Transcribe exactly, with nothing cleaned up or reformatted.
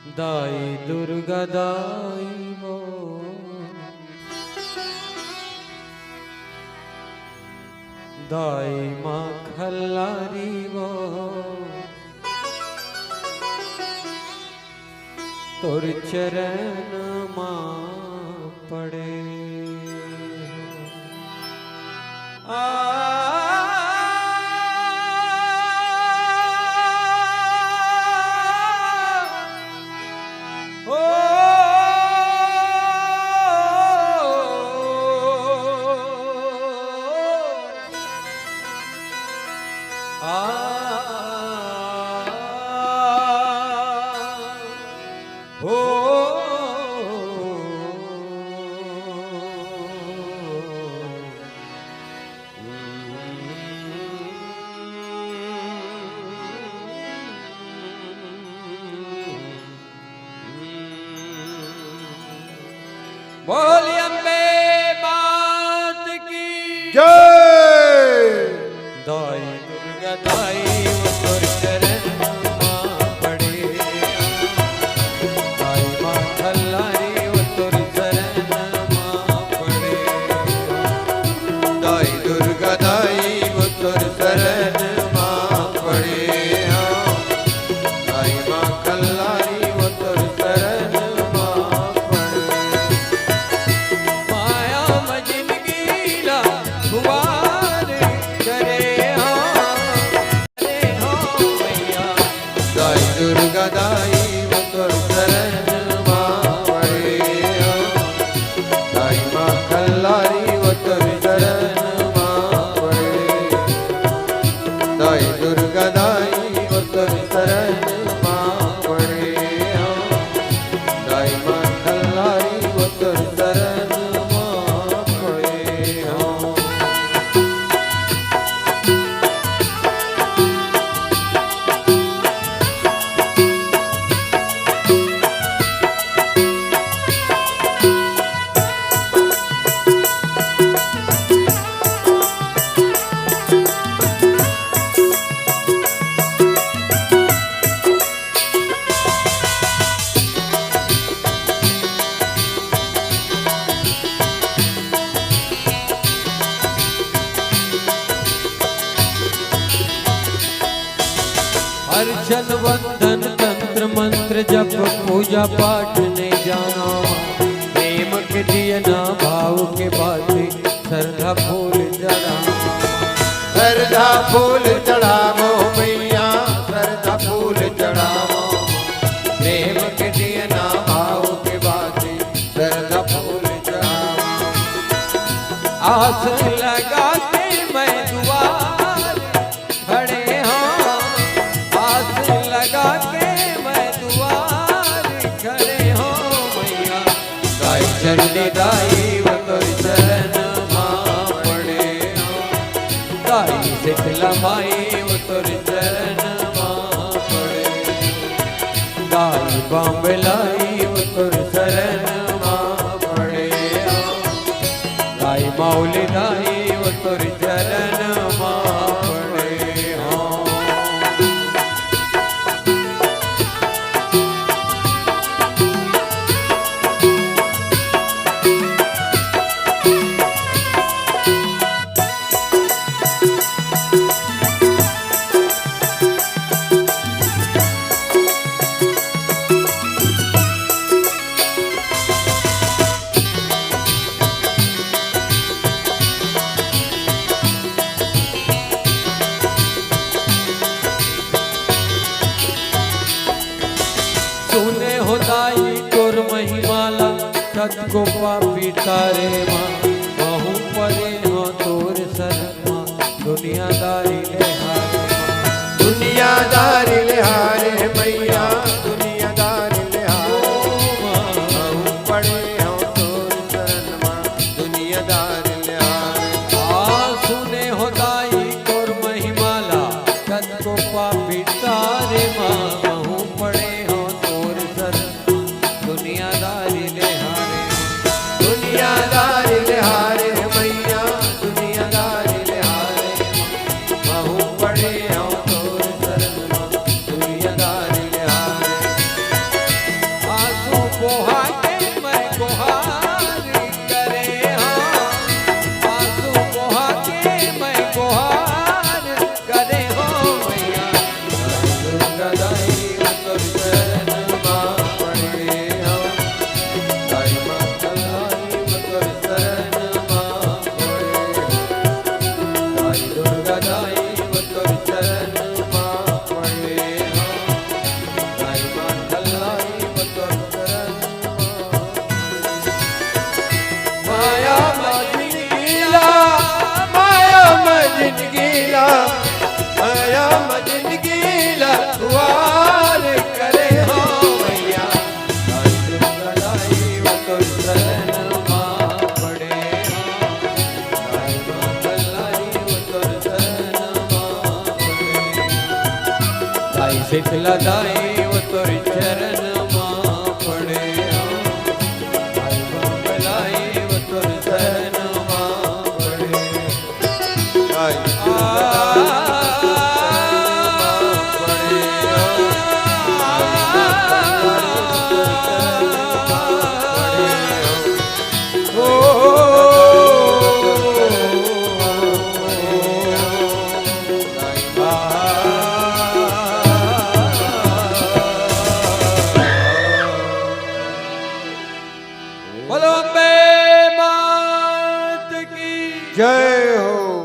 दाई दुर्गा दाई वो, दाई माँ खल्लारी वो, तोर चरण मा पड़े हो। आ, ओ, आ, हो। बोल अम्बे मात की जय। दाई दुर्गा दाई वो तोर चरण मा पड़े, दाई माँ खल्लारी वो तोर चरण मा पड़े, दाई दुर्गा दाई वो तोर चरण मा पड़े, दाई माँ खल्लारी वो तोर चरण मा पड़े। माया म जिनगी ला खुवार करे हो। दाई दुर्गा दाई वो तोर चरण मा पड़े हो। दाई माँ खल्लारी वो तोर चरण मा पड़े। दाई दुर्गा दाई वो तोर चरण मा पड़े हो। दाई माँ खल्लारी वो तोर चरण मा पड़े हो। अर्चन वंदन तंत्र मंत्र जप पूजा पाठ नइ जानव, प्रेम के दियना भाव के बाती सरधा फूल चढ़ावव। सरधा फूल चढ़ावव मैया, सरधा फूल चढ़ावव, प्रेम के दियना भाव के बाती सरधा फूल चढ़ावव। आस लगा के मैं दुआर खड़े हों, आस लगा के मैं दुआर खड़े हों मैया। दाई चंडी दाई वो तोर चरण मा पड़े हों, दाई शीतला माई वो तोर चरण मा पड़े हों, दाई बांबलाई वो तोर चरण मा पड़े हों। दाई मौली दाई वो तोर चरण मा पड़े हों। सुने हो दाई तोर महिमा ला, कतको पापी तारे मा, महूँ परे हों तोर शरण मा, दुनियादारी ले हारे मा। दुनियादारी ले हारे मैया, दुनियादारी ले हारे मा, महूँ परे हों तोर शरण मा, दुनियादारी ले हारे। आ सुने हो दाई तोर महिमा ला, कतको पापी तारे मा, महूँ परे हों तोर शरण मा, दुनियादारी ले हारे। दुनियादारी ले हारे मैया, दुनियादारी ले हारे, महूँ परे हों तोर शरण मा, दुनियादारी ले हारे। शीतला दाई वो तोर चरण